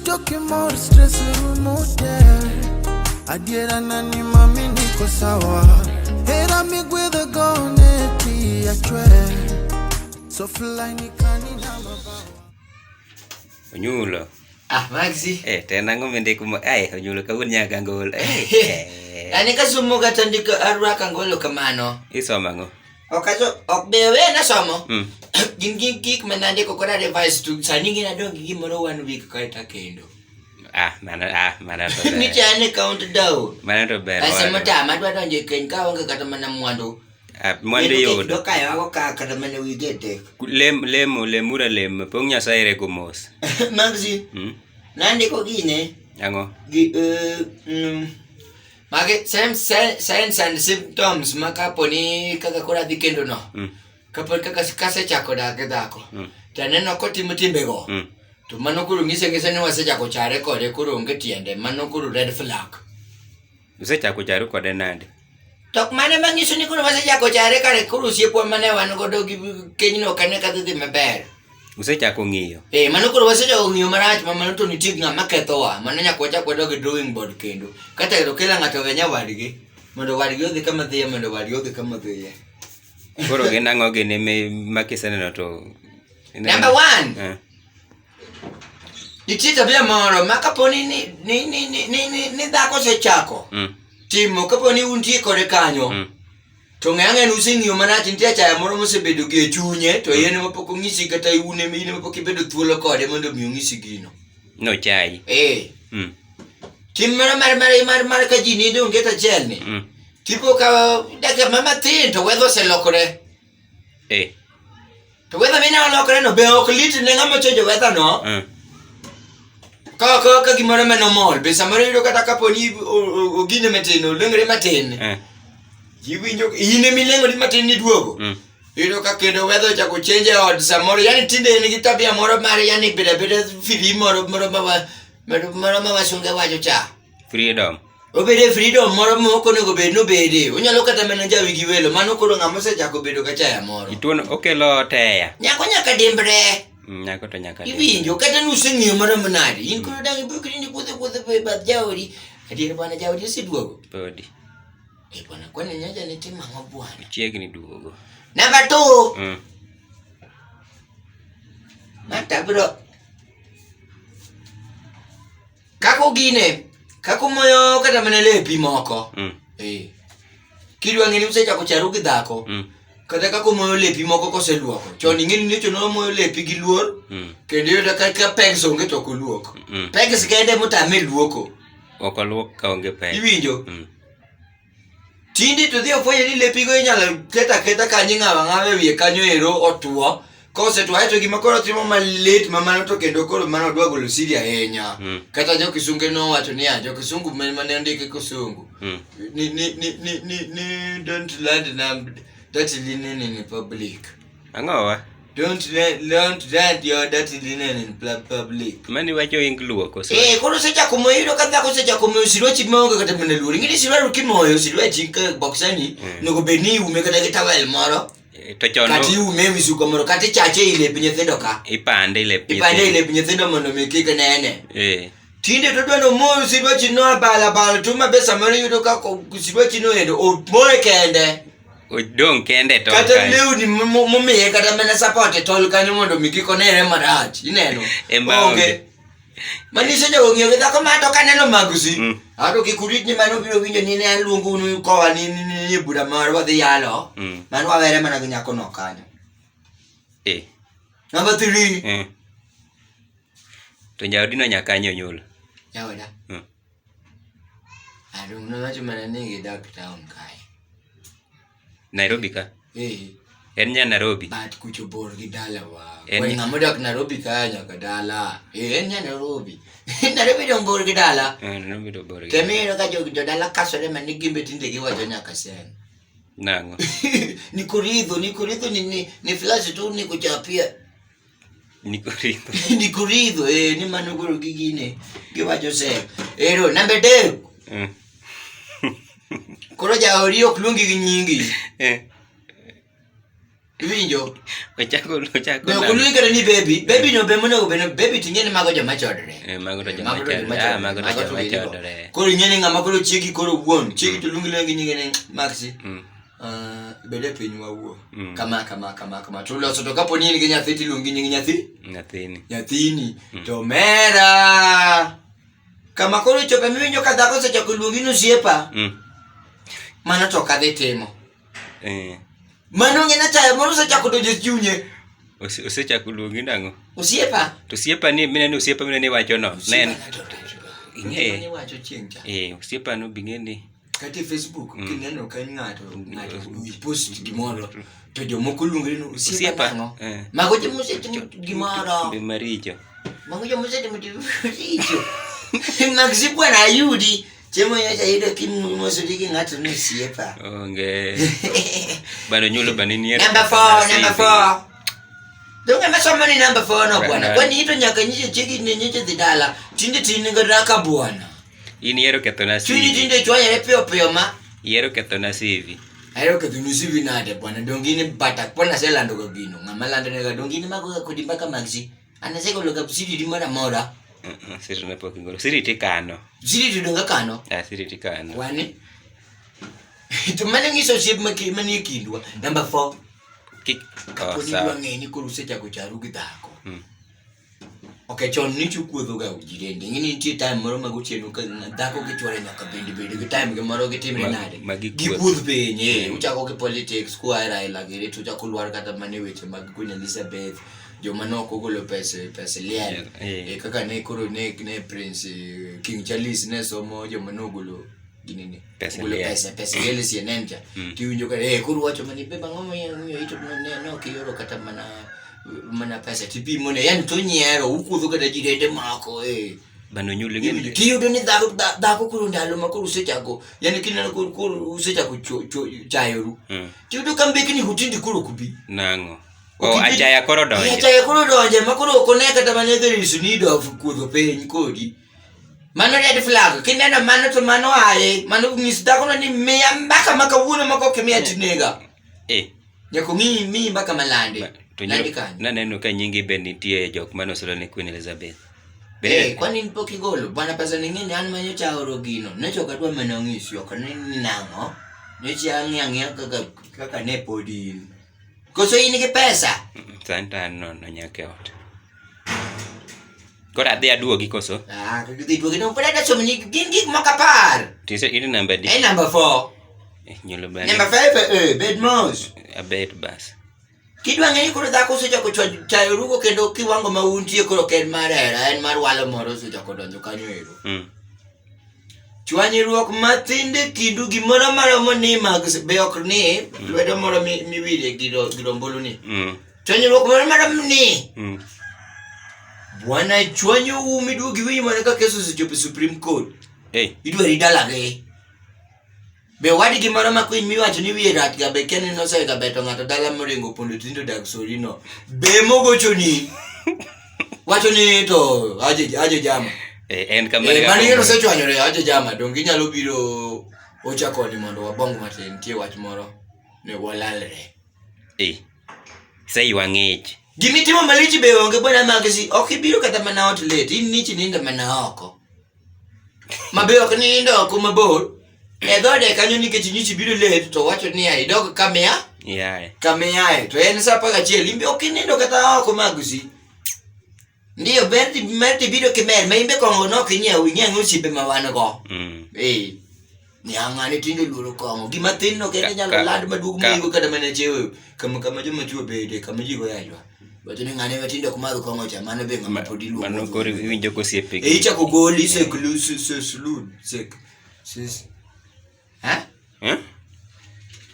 Kirito kimor stress rumo te. Adiera nani mami niko sawa. Hera migwedho gone ti achwe. So fly nikani na mabawa. Onyulo. Ah, Maxi. Eh, to en ang'o mindiko ma ai Onyulo kawuono nyaka ngol. Eh, eh. Ani kasomo kata ndiko arwako angolo kamano. Isomo ang'o? Ok aso ok be wena somo. Gin gin gik ma nandiko kod a revise to sani gin adong' gi gimoro one week kae to akendo. Ah, mano ah, mano to ber. Nitie an e count down. Mano to ber. Ase owadwa. motama adwa donjo e keny ka aonge kata mana mwandu. Ah, mwandu iyudo. Dokayowago ka kata mana wige adek. Lem lemo lemura lem pong Nyasaye rego mos. Maxi, nandiko gine Ang'o? gi magi same signs and symptoms ma kapo ni kaka koro adhi kendo no. Kapo kaka kasechako dak gi dhako. To aneno kotimo timbego. To mano koro ng'ise ng'ise ni wasechako chare kode koro onge tiende. Mano koro red flag. Usechako charu kode nade? To ok mane manyiso ni koro wasechako chare kare koro osiepwa mane wan godo gi kenyno ok ane ka dhi dhi maber. Usechako ng'iyo. Eh, mano koro wasechako ng'iyo marach ma mano to nitie ng'ama kethowa. Mano nyaka wachak wadog e drawing board kendo. Kata okelo ng'ato owe nyawadgi mondo wadgi odhi kama dhiye mondo wadgi odhi kama dhiye. Koro gin ang'o gini ma kiseneno to Number one. Eh. Nitie tabia moro ma kapo ni ni ni ni ni, ni, ni, ni dhako osechako timo kapo ni untie kode kanyo to ng'e ang'e ni useng'iyo marach nitie achaya moro mosebedo gi e chunye to en ema pok onyisi kata un ema in ema pok ibedo thuolo kode mondo mi onyisi gino. Nochayi. Eh. Tim moro mar mar mar mar ka ji nindo onge achiel ni. Tipo ka dakika ma mathin to weather oselokore. Eh. To weather mineno lokore no be ok lit ne ng'ama ochenjo weather no. Ka ka ka gimoro ma normal be samoro iyudo kata kapo ni ogine matin olengre matin. Iwinjo in ema ilengori matin iduogo. Iyudo ka kendo weather ochako change e ot samoro yani tinde en gi tabia moro mar yani bedo abeda free moro moro ma wa moro ma wasunge wacho cha. Freedom. Obedo e freedom moro ma ok onego bed ni obede. Onyalo kata mana jawi gi welo. Mano koro ng'ama osechako bedo kachaya moro. Ituono okelo teya. Nyako nyaka dimbre. Nyako to nyaka dimbre. Iwinjo kata ni useng'iyo maromo nade. In koro dang' ibukri ni kuotho kuotho e bath jaodi. Adier bwana jaodi oseduogo. Podi. Eh bwana kwani nyocha nitimo ang'o bwana? Chiegni duogo. Number 2. Mata bro. Kaka ogine, kaka omoyo kata mana lepi moko. Eh. Kidwa ng'e ni usechako charu gi dhako. Kata kaka omoyo lepi moko koseluoko. Chon ing'e ni chon omoyo lepi gi luor. Kendo iyudo ka ka pegs onge to ok oluok. Pegs kende motame luoko. Ok oluok ka onge pegs. Iwinjo? Tinde to dhi ofwenyo ni lepigo inyalo ket aketa kanyo ing'awo ang'awa e wiye kanyo ero otuo. Kosetuo aeto gima koro timo malit ma mano to kendo koro mano odwa golo siri ahinya. Kata jo kisunge nowacho niya, jo kisungu mane ondike kisungu. Ni ni ni ni ni ni don't land na dirty linen in public. Ang'o wa? Don't don't land your dirty linen in public. Mani wacho ing luo koso? Eh, koro osechako moyo iyudo ka dhako osechako moyo siruachi maonge kata mana luor. Ing'e ni siruari kimoyo siruachi ka boksani, onego bed ni iume kata gi towel moro. To chon Kata iume e wi suka moro, kata ichache ei lep nyithindo ka. Ipande e lep Ipande ei nyithindo. lep nyithindo mondo mi kik nene. Tinde to dwa ni omoyo siruachi no abala abala to ma be samoro iyudo ka siruachi no endo omoye kende. Odong' kende e tol Kata kanyo. lewni momiye kata mana support e tol kanyo mondo mi kik onere marach. Ineno? Ema onge. Manyiso jogo ng'iyo gi dhako ma to kaneno magusi. Ato kik urit ni mano biro winjo ni ne aluongo unu kowa ni ni ni e bura mar wadhi yalo. Mano wawere mana gi nyako no kanyo. Number 3. To jaodi no nyaka kanyo onyuol. Jaoda. Adong' nowacho mana ni gidak town kae. Nairobi ka? Eh. En nya Nairobi? But kucho bor gi dalawa. En Kwani ng'ama odak Nairobi ka nyaka dala. Eh, en nya Nairobi. Nairobi dong bor gi dala. Eh, Nairobi to bor gi. Temi iyudo ka jodala kasore ma ni gimbe tinde giwacho nyaka seng. Nang'o? Nikuridho, nikuridho ni ni ni flash tu nikuchapia. Nikuridho. Nikuridho eh ni mano koro gi gine. Giwacho seng. Ero namba 3. Koro jaodi ok luongi gi nyingi. Iwinjo? Ochako ochako. Be ok oluongi kata ni baby. Baby no be monego bed ni baby to ing'e ni mago joma chodore. Eh, mago to Eh, joma mago to joma chodore. Ah, chodore. mago to Mago to joma ginigo. chodore. Koro ing'e ni ng'ama koro chiegi koro wuon. Chiegi to luongi luonga gi nyinge ni Maxi. Ah, bed e piny wawuo. Kama kama kama kama. To uloso to kapo ni in gi nyathi to iluongi nying nyathi. Nyathini. Nyathini. To mera. Kama koro ichope miwinjo ka dhako osechako luongi ni osiepa. Mano to ok adhi timo. Eh. Mano ng'e na chaya moro osechako donjo e chunye. Osechako luongi nang'o? Osiepa. To osiepa ni mineno osiepa mineno iwacho no. Ne en Ing'e. Iwacho chieng' cha. Eh, osiepa no bing'e ni. Kata e Facebook kineno ka ng'ato ng'ato post gimoro to jomoko luongre ni osiepa nang'o? Eh. Mago joma osetimo gimoro. Timbe maricho. Mago joma osetimo timbe maricho. Maxi bwana ayudi. Chiemo nyocha ayudo kimosori gi ng'ato ni osiepa. Onge. Bano nyulo bani ni. Number 4, number 4. Donge masomo ni number 4 no bwana. Kwani ito nyaka nyiche chiegi ni nyiche dhi dala. Tinde tin go raka bwana. In ihero kethona CV. Chunyi tinde chwanyore piyo piyo ma. Ihero kethona CV. Ahero kethoni CV nade bwana. Donge in bata pona aselando ga gino. Ng'ama lando nega donge in mago ga kodi mbaka Maxi. An asegolo ga CV di moro amora. Siri ne pok igolo. Siri tikano. Siri to donge kano. Ah, siri tikano. Kwani? To mano nyiso osiep manie kindwa. Number 4. Kik Kapo oh, ni sawa. idwa ng'e ni koro usechako charu gi dhako. Ok chon nichukuodho ga jirende. Ing'e ni nitie time moro ma gotieno ka dhako gi chwore nyaka bende bed gi time gi moro gitimre nade. Ma gikuodh. Gikuodh piny eh. Uchako gi politics kua e Raila giri to uchako lwar kata mana e weche mag Queen Elizabeth. Joma ne ok ogolo pesa pesa liel. Eh. Eh, kaka ne koro ne ne Prince King Charles ne somo joma ne ogolo ginene. Pesa Ogolo liel. pesa pesa liel e CNN cha. Tiwinjo ka eh koro wacho mani be ang'o momiyo ito ne ne ok ioro kata mana mana pesa tipimo ne yani to nyiero ukuodho kata jirende moko eh. Bano nyulo ing'e ni Tiyudo ni dhako dhako koro ndalo ma koro usechako yani kineno koro koro usechako chayoru. Tiyudo ka mbekni go tinde koro ok bi. Nang'o? Oh, achaya koro donje. Achaya koro donje ma koro ok one kata mana there is need of kuodho piny kodi. Mano red flag. Kineno mano to mano aye. Mano nyis dhakono ni miya mbaka ma kawuono ma kok imiya tinega. Eh. Nyaka ong'i miyi mbaka malande. To Landi nyulo kanyo. naneno ka nyingi be nitie jok mane osolo ne Queen Elizabeth. Be Eh, kwani in pok igolo? Bwana pesa ni ng'eni an manyocha aoro gino. Nyocha ok adwa mana ng'isi ok ne ni nang'o. Nyocha ang'i ang'iya kaka kaka ne pod in. Koso in gi pesa? Sani to an nono nyaka e ot. Koro adhi aduogi koso? Ah, kidhi duogi no pod adwa somo ni gin gik moko apar. Tiso in namba di? En number 4. Eh, nyulo bani. Number 5 eh, bed mos. Abet bas. Kidwa ng'e ni koro dhako osechako chayo rugo kendo kiwango ma untie koro ok en mar hera, en mar walo moro osechako donjo kanyo ero. Chwanyruok mathindo e kindu gimoro maromo ni mag be ok ni lwedo moro miwire gi ombulu ni. Chwanyruok moro maromo ni. Bwana chwanyou miduogi iwinj mana ka kes osechopo e Supreme Court. Hey. Idwari dalagi. Be owadgi moro ma kwiny miwacho ni wiye rach ga be kia ni nosega beto ng'ato dala moringo pondo tindo dag sorino. Be mogochoni. Wacho ni to aje aje jama. Eh, en kamano. Eh, mano ing'e osechwanyore aje jama donge inyalo biro ocha koni mondo wabong matin nitie wach moro ne walalre. Eh. Iseywa ng'ich. Gimitimo malich be onge bwana Maxi ok ibiro kata mana ot late in nichi nindo mana oko. Ma be ok nindo oko mabor. E dhode kanyo nikech nyichi biro late to wacho niya idog kamiya Yaye. kamiyae to en saa 11 imbe ok inindo kata oko Maxi. Ndiyo ber mer tibiro kimer ma imbe kong'o nok inyiew ing'e ang'o osiepe ma wan go. Eh. Niang' ng'ani tinde oluoro kong'o. Gima thin no kende nyalo lad maduog moingo kata mana chewe kama kama joma chwo bede kama ji goyo ajwa. Wacho ni ng'ane ma tinde ok madh kong'o cha mano be ng'ama pod iluongo. Mano koro iwinjo kosiepe E ichako goli sek lu se se slud sek ses. Ha? Eh?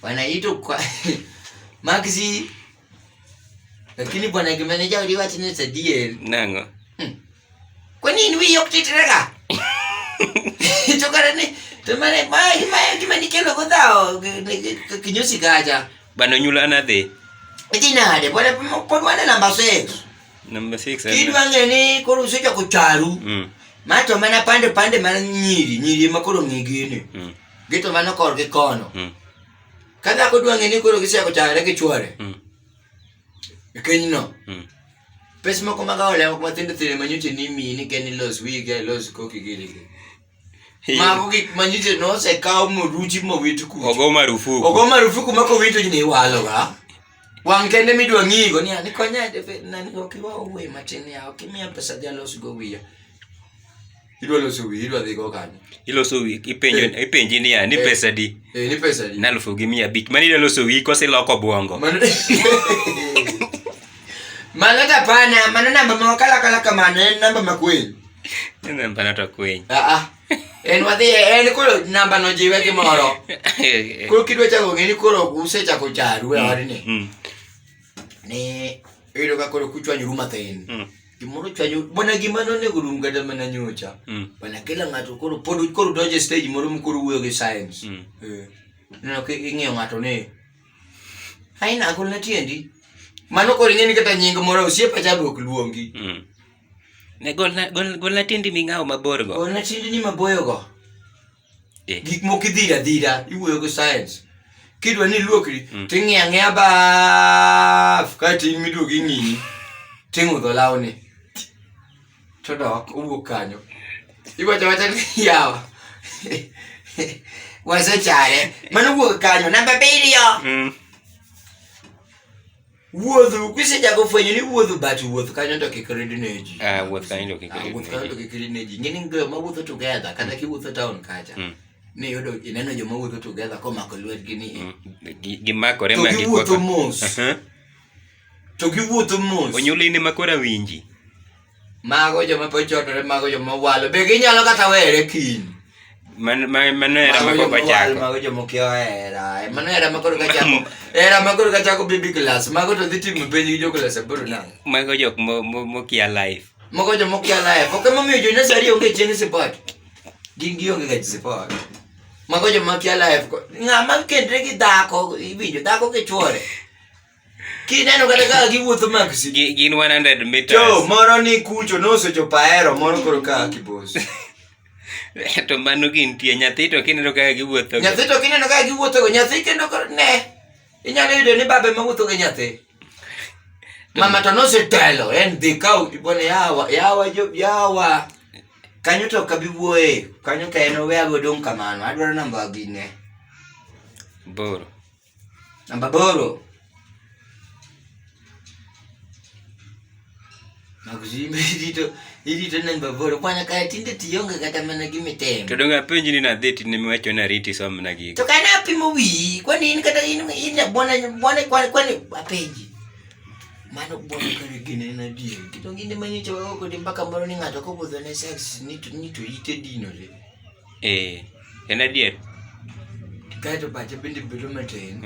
Wanaitwa kwa Maxi. Lakini bwana kimeneja uliwacha ni sadier. Nang'o? Kwani in wiyi ok titrega? To kare ni to mane mae mae gima nikelo go dhawo kinyosi kacha. Bano nyulo an adhi. Idhi nade? Bwana pod wan e namba 6. Namba 6. Kidwa ng'e ni koro usechako charu. Ma to mana pande pande mar nyiri, nyiri ema koro ng'i gini. Gito mano korgi kono. Ka dhako dwa ng'e ni koro gisechako chare gi chuore. E kenyno. Pes moko mag aola moko mathindo thindo ma nyocha ni miyi ni ken ilos wiyi ka ilos koki gini gi. Mago gik ma nyocha nosekaw moruchi mowit kucho. Ogo marufuku. Ogo marufuku ma kowito ji ni iwalo ga. Wang' kende midwa ng'igo ni ani konya nani ok iwa owuoye matin ya ok imiya pesa dhi alos go wiya. Idwa loso wiyi idwa dhi go kanye? Iloso wiyi ipenjo ipenji niya ni pesa di? Eh ni pesa di? Na 1500. Mano idwa loso wiyi kose iloko obwongo? Mano Mano to hapana, mano namba ma wakala kala kamano en namba ma kwiny. Namba no to kwiny. Ah ah. En wadhi en koro namba no jiwe gimoro. Koro kidwa chako ng'e ni koro usechako charu e odni. Ni iyudo ka koro kuchwanyoru mathin. Gimoro chwanyo bwana gima nonego rum kata mana nyocha. Bwana kila ng'ato koro pod koro donjo e stage moro ma koro wuoyo gi science. Eh. Ineno ka ing'iyo ng'ato ni aina golna tiendi. Mano koro ing'e ni kata nying moro osiepa cha be ok luongi. Ne golna golna tiendi ming'awo mabor go. Golna tiendi ni maboyo go. Eh. Gik moko idhiro adhira, iwuoyo gi science. Kidwa ni iluokri, ting'iyo ang'iya baf, kaeto in miduogo ing'iyi, ting'udho lawni. Todok, owuok kanyo. Iwacho awacha ni yawa. Wasechare. Mano wuok kanyo. Namba abiriyo. Wuotho, kisechako fwenyo ni wuotho but wuoth kanyo to kik rid ne ji. Ah, wuoth kanyo to kik Ah, rid wuoth ne kanyo ji. to kik rid ne ji. Ng'eni joma wuotho together kata kiwuotho town kacha. Ni yudo ineno joma wuotho together komako lwetgi ni. Gimakore To ma giwuotho gikwako. mos. To giwuotho mos. Onyulo in ema koro awinji. Mago joma pod chodore, mago joma walo. Be ginyalo kata were kiny. Mano hera ma Mago kok joma walo, ochako. mago joma okia hera. Mano hera ma koro kachako. Hera ma koro kachako baby class. Mago to dhi timo penj gi jo class aboro nang'o. Mago jok mokia life. Mago joma okia life. Ok emomiyo jo nursery onge chieng' support. Gin gionge ga support. Mago joma kia life. Ng'ama kendre gi dhako, iwinjo dhako gi chuore. Kineno kata kaka giwuotho maxi. Gin 100 meters. Jo, moro ni kucho nosechopo ahero, moro koro ka kibos. To mano gintie nyathi to kineno kaka giwuotho. Nyathi to kineno kaka giwuotho go, nyathi kendo koro ne. Inyalo yudo ni babe ma wuotho gi nyathi. Mama to nosetelo, en dhi kaw bwana yawa, yawa jo yawa. Kanyo to ok abi wuoye, kanyo ka en owe agodong' kamano, adwaro namba gine. Boro. Namba aboro. Magzimbe irito irito namba aboro. Kwana kaya tinde tionge kata mana gima itimo. To donge apenji ni nadhi to in ema iwacho ni ariti isomna gigo. To kane apimo wiyi, kwani in kata in in bwana bwana kwani kwani apenji. Mano bwana kare gine en adier. Kendo gine manyicho wago kodi mbaka moro ni ng'ato kobudho ne sex ni to ni to ite dinore. Eh, en adier. Kaeto pache bende bedo matin.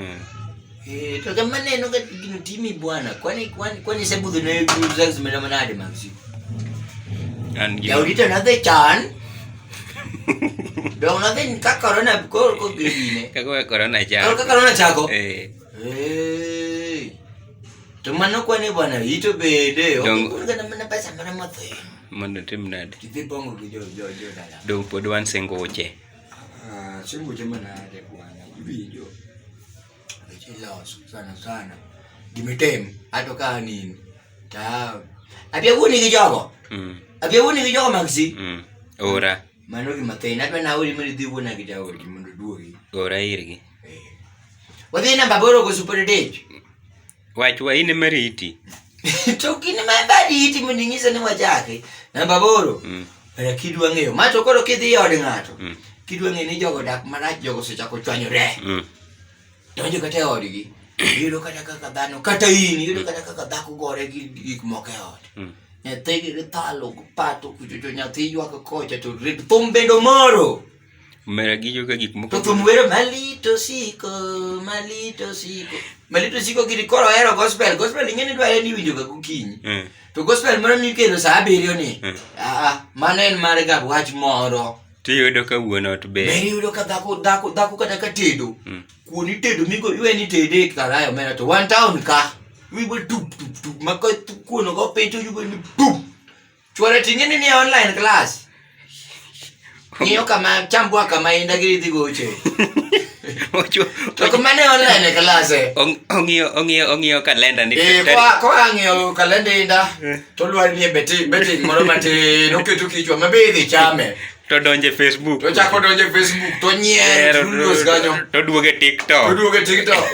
Eh, to kama neno ka gino timi bwana, kwani kwani kwani isebudho ne sex mera manade Maxi? An gi Jaodi to nodhi chon. Dong nodhi ka corona koro ko gine. Kaka corona Koro chako. ka corona chako. Eh, Eh. To mano kwani bwana ito bende ok Dong- ikun kata mana pesa mana mathin. mondo tim nade? Tidhi bongo gi jo jo jo dala. Dong pod wan sengoche. Ah, sengoche manade bwana, iwinjo. Weche iloso sana sana. Gimitim ato ka an in. Ta abia wuoni gi jogo. Abia wuoni gi jogo Maxi. Ora. Mano gima thin. Adwa naori mondo idhi wuona gi jaodi mondo oduogi. Ora irgi. Eh. Wadhi namba aboro koso pod idich? Wach wa in ema riti. To gin ma badi iti mondo inyisa ni wachaki. Namba aboro. Aya kidwa ng'eyo. Ma to koro kidhi e od ng'ato. Kidwa ng'eyo ni jogo dak marach jogo osechako chwanyore. Donjo kata e odgi. Iyudo kata kaka dhano kata in iyudo kata kaka dhako gore gi gik moko e ot. Nyathi gi thalo pato kucho to nyathi ywak kocha to thum bende omoro. Omera gijo ka gik moko. To thum wero malito siko, malito siko. Malito siko gini koro ohero gospel. Gospel ing'e ni dware ni iwinjo ga gokinyi. To gospel moro mikelo saa abiriyo ni. Ah, mano en mar ga wach moro. Tiyudo ka wuon ot be. Be iyudo ka dhako dhako dhako kata ka tedo. Kuon itedo migo iwe ni tede e karaya omera to wan town ka. Iwe tup tup tup ma ka kuon ogo piny to iwe ni tup. Chuore ting'e ni nie online class. Ng'iyo kama chambwa kama inda giri dhi goche. To kuma ne online e klase. Ong'iyo ong'iyo ong'iyo kalenda ni. Eh, koa koa ng'iyo kalenda inda to lwar ni e beti beti moro matin oketo kichwa ma be idhi chame. To donje Facebook. To chako donje Facebook to nyiero to kanyo. To duoge TikTok. To duoge TikTok.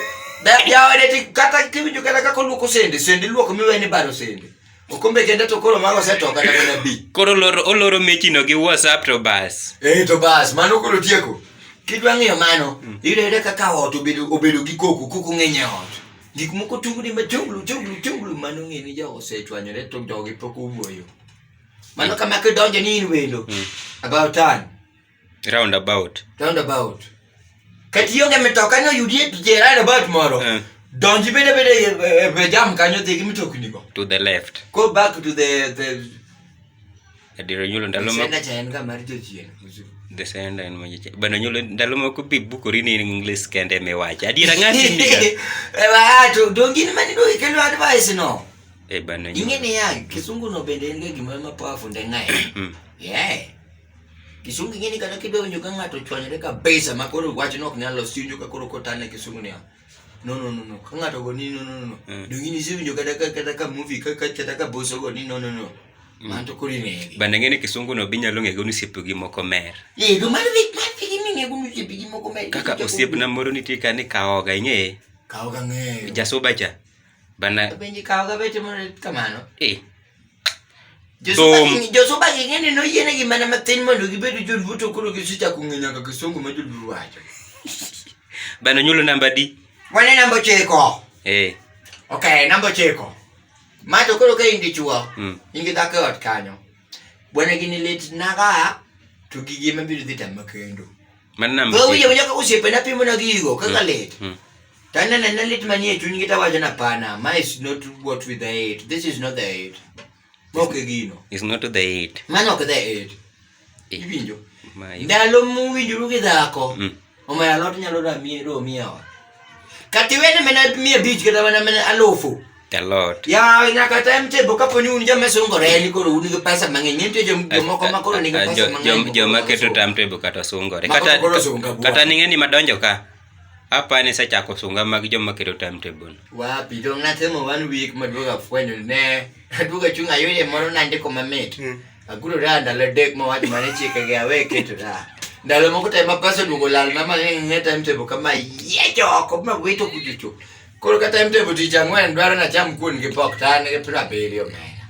Jaode ti kata kiwinjo kata kaka oluoko sende, sende iluoko miwe ni baro sende. Okombe kende to koro mago oseto kata mana bi. Koro oloro oloro mechi no gi WhatsApp to bas. Eh to bas, mano koro tieko. Kidwa ng'iyo mano, iyudo ayuda kaka ot obedo obedo gi koko, koko ng'eny e ot. Gik moko tungni ma tunglu tunglu tunglu mano ng'e ni jogo osechwanyore to jogi pok owuoyo. Mano kama kidonjo ni in wendo. About time. Roundabout. Roundabout. Kata ionge mitoka ni oyudi e roundabout moro. Donji bede bede e jam kanyo dhi gi mitokni go. To the left. Go back to the Adier onyulo ndalo ma Senda cha en ga mar jachien. The sender en mar jachien. Bana onyulo ndalo moko bi bukori ni English kende miwacho. Adier ang'ati ndiga. Eh, to dongi ni mani do ikelo advice no. Eh bana onyulo. Ing'e niya, kisungu no bende en ga gimoro ma powerful nde ng'ae. Yeah. Kisungu ing'e ni kata kidwa winjo ka ng'ato ochwanyore kabisa ma koro wachno ok nyal los iwinjo ka koro kotane kisungu niya. No no no no. Ka ng'ato go ni no no no no. Donge in isewinjo kata ka kata ka movie ka kata ka boss ogo ni no no no. Mano to koro inege. Bana ing'e ni kisungu no binyalo ng'ego ni osiepegi moko mer. Eh, to mano dhi mano dhi gimi ng'ego ni osiepegi moko mer. Kaka osiepna moro nitie ka ni kaoga ing'eye. Kaoga ng'eyo. Jasuba cha. Bana Penji kaoga be timore kamano. Eh. Josuba gi ng'eni noyienegi mana matin mondo gibed joluo to koro gisechako ng'eyo nyaka kisungu ma joluo wacho. Bana onyuolo namba di? Wan e namba 9. Eh. Okay, namba 9. Ma to koro ka in dichuo, in gi dhako e ot kanyo. Bwana gini lit naga to gigi ema biro dhi tama kendo. Mano namba Koro winjo 9. winja kaka osiepena pimona gigo kaka lit. To aneno anena lit manie chunygi to awacho ni hapana, ma is not what with the eight. This is not the eight. Ma ok e gino. Is not the eight. Mano ok the eight. Eh. Iwinjo? Ma Ndalo muwinjoru gi dhako, omera alot nyalo rami romi e ot. Kata iwene mana 500 kata mana mana 1000. Alot. Ya nyaka timetable kapo ni un joma sungore ni koro un gi pesa mang'eny. Nitie jomoko ma koro nigi pesa mang'eny. Joma keto timetable kata sungore. Ma Kata koro sunga bwana. kata ning'e ni madonjo ka. Apa ni isechako sunga mag joma keto timetable no. Wapi dong natimo one week maduogo afwenyo ne aduogo achung' ayude moro nandiko mamit. Agurora ndalo 3 mawacho mane chike gi awe ketora. Ndalo moko te ma pesa oduogo lalna ma ne timetable kama yiecho oko ma wito kuchocho. Koro ka timetable tich ang'wen dwaro nacham kuon gi pok to an gi 70 omera.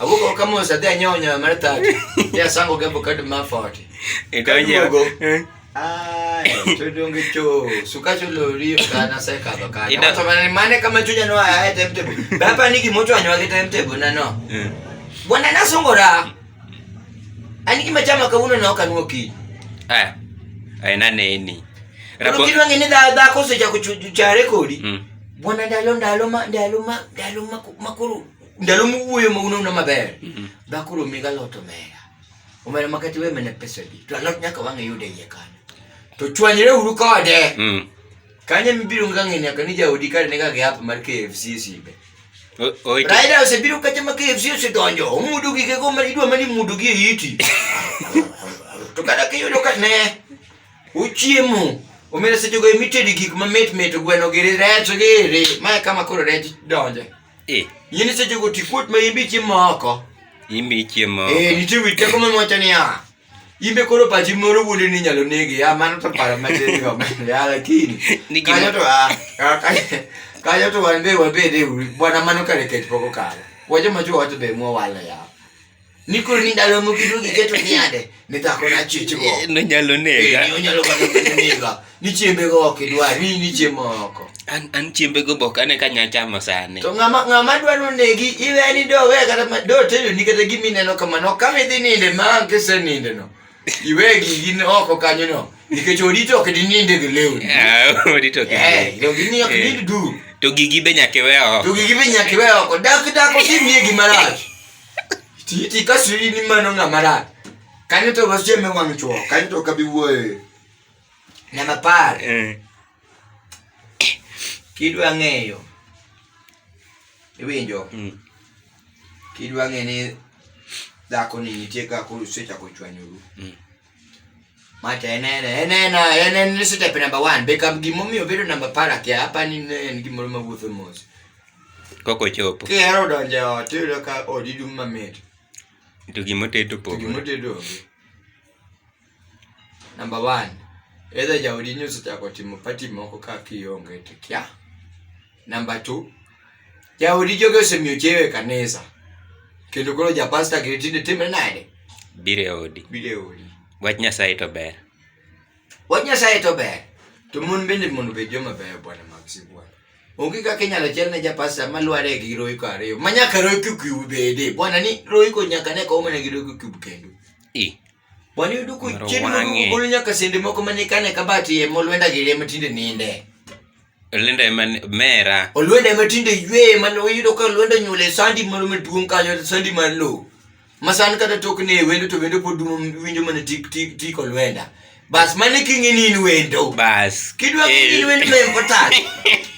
Awuok oko mos adhi anyiewo nyama mar 30. Dhi asango gi avocado mar 40. Idonjo. Kaduogo. Ai, to donge cho, sukach olori kana asekadho kanyo. Wacho mana ni mane kama chunya noa e timetable. Be apa ni gima ochwanyowa gi timetable na no. Bwana nasungora. An gima chama kawuono ne ok anwo kiny. Ah. Ai naneni. Koro kidwa ng'e ni dhako osechako chare kodi. Bwana ndalo ndalo ma ndalo ma ndalo ma ma koro ndalo muwuoyo ma uno maber. Dhako romi gi alot omera. Omera ma kata iwe mana pesa di. To alot nyaka wang' iyude iye kanyo. To chwanyre uru kode. Kanyo mibiro ng'e nyaka ni jaodi kare niga gi app mar KFC e simbe. Raila osebiro kacha ma KFC osedonjo. Omudo gike go ma idwa mani mudo gi e iti. To kata kiyudo ka ne ochiemo. Omera seche go emitede gik mamit mit gweno giri rech giri. Ma e kama koro rech donje. Eh. Yini seche go tikuot ma imbi chiemo oko. Imbi chiemo oko. Eh, nitie wich teko ma wacho niya. Imbe koro pachi moro wuondi ni inyalo negi. Ya mano to paro matin go. Ya lakini. Ni gima- Kanyo to ah, ah, kanyo to wan be wabede uru. Bwana mano kare kech pok okalo. Wacho ma chwo wacho be mwawalo ya. Ni koro ni ndalo moko iduogo iketo niade. Ni dhako na chich go. Eh, nonyalo nega. Eh, ni onyalo kata nega. Ni chiembe go ok idwar, ni ni chiemo oko. An chiembe go bok ane ka nya chamo sani. To ng'ama dwaro negi iwe ni do we kata ma do tedo ni kata gimi neno kamano kama idhi ninde ma kiseninde no. Iwe gigi ni oko kanyo no. Nikech odi to ok dininde gi lewni. Ah, odi to ok Eh, dininde. to gini ok Eh. nind duk. To gigi be nyaka iwe oko. To gigi be nyaka iwe oko. Dak dak otimie gima rach. Ti ti kasiri ni mano ng'ama rach. Kanyo to wasieme wang' chwo, kanyo to ok abi wuoyoe. Namba 10. Kidwa ng'eyo. Iwinjo? Kidwa ng'e ni dhako ni nitie kaka koro usechako chwanyoru. Ma to en en en en en en step number 1 be kam gimomiyo obedo namba 10 akia apani ne en gimoro mawuotho mos. Koko chopo. Kihero donjo e ot iyudo ka odi dum mamit. To gimotedo To pogore. gimotedo onge. Number 1. Either jaodi ni osechako timo party moko ka kionge to kia. Number 2. Jaodi joge osemiyo chiewo e kanisa. Kendo koro japasta gini tinde timre nade? Biro e odi. Biro e odi. Wach Nyasaye to ber. Wach Nyasaye to ber. To mon bende mondo obed joma beyo bwana Maxi bwana. Onge kaka inyalo chiel ne japasta malware gi roiko ariyo. Ma nyaka roiko cube bede. Bwana ni roiko nyaka ne kow mana gi roiko cube kendo. I. Bwana yudo ko Maro chieng' wang'e. moko golo nyaka sende moko mane kane kabat iye molwenda gire matinde ninde. Olwenda ema mera. Olwenda ema tinde yweye mane oyudo ka olwenda onyuolo e sandi moro maduong' kanyo sandi mar lowo. Ma san kata tok ne wendo to wendo pod winjo mana tik tik tik olwenda. Bas mane king'e ni in wendo. Bas. Kidwa ng'e ni in wendo ma important.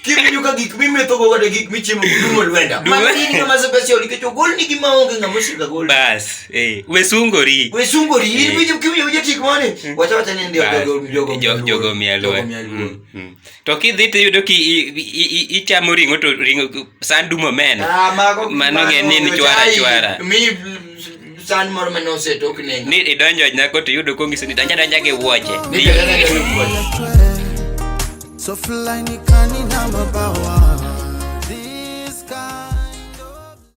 Kiwinjo ka gik mimetho go kata gik michiemo go dumo olwenda. Mano in ng'ama special nikech ogolni gima onge ng'ama osega gol. Bas. Eh, we sungori. We sungori in Eh. winjo kiwinjo winjo tik mane. Wacha wacha ni ndio Bas. jogo jogo Jogo miya luor. Jogo miya luor. To kidhi to iyudo ki ichamo ring'o to ring'o san dumo omena. Ah, mago Mano ng'e ni en chwara chwara. Mi san moro mane osetok ne. Ni idonjo e nyako to iyudo kong'isi ni donja donja gi wuoche. Ni donja donja gi wuoche. So fly ni kani na mabawa.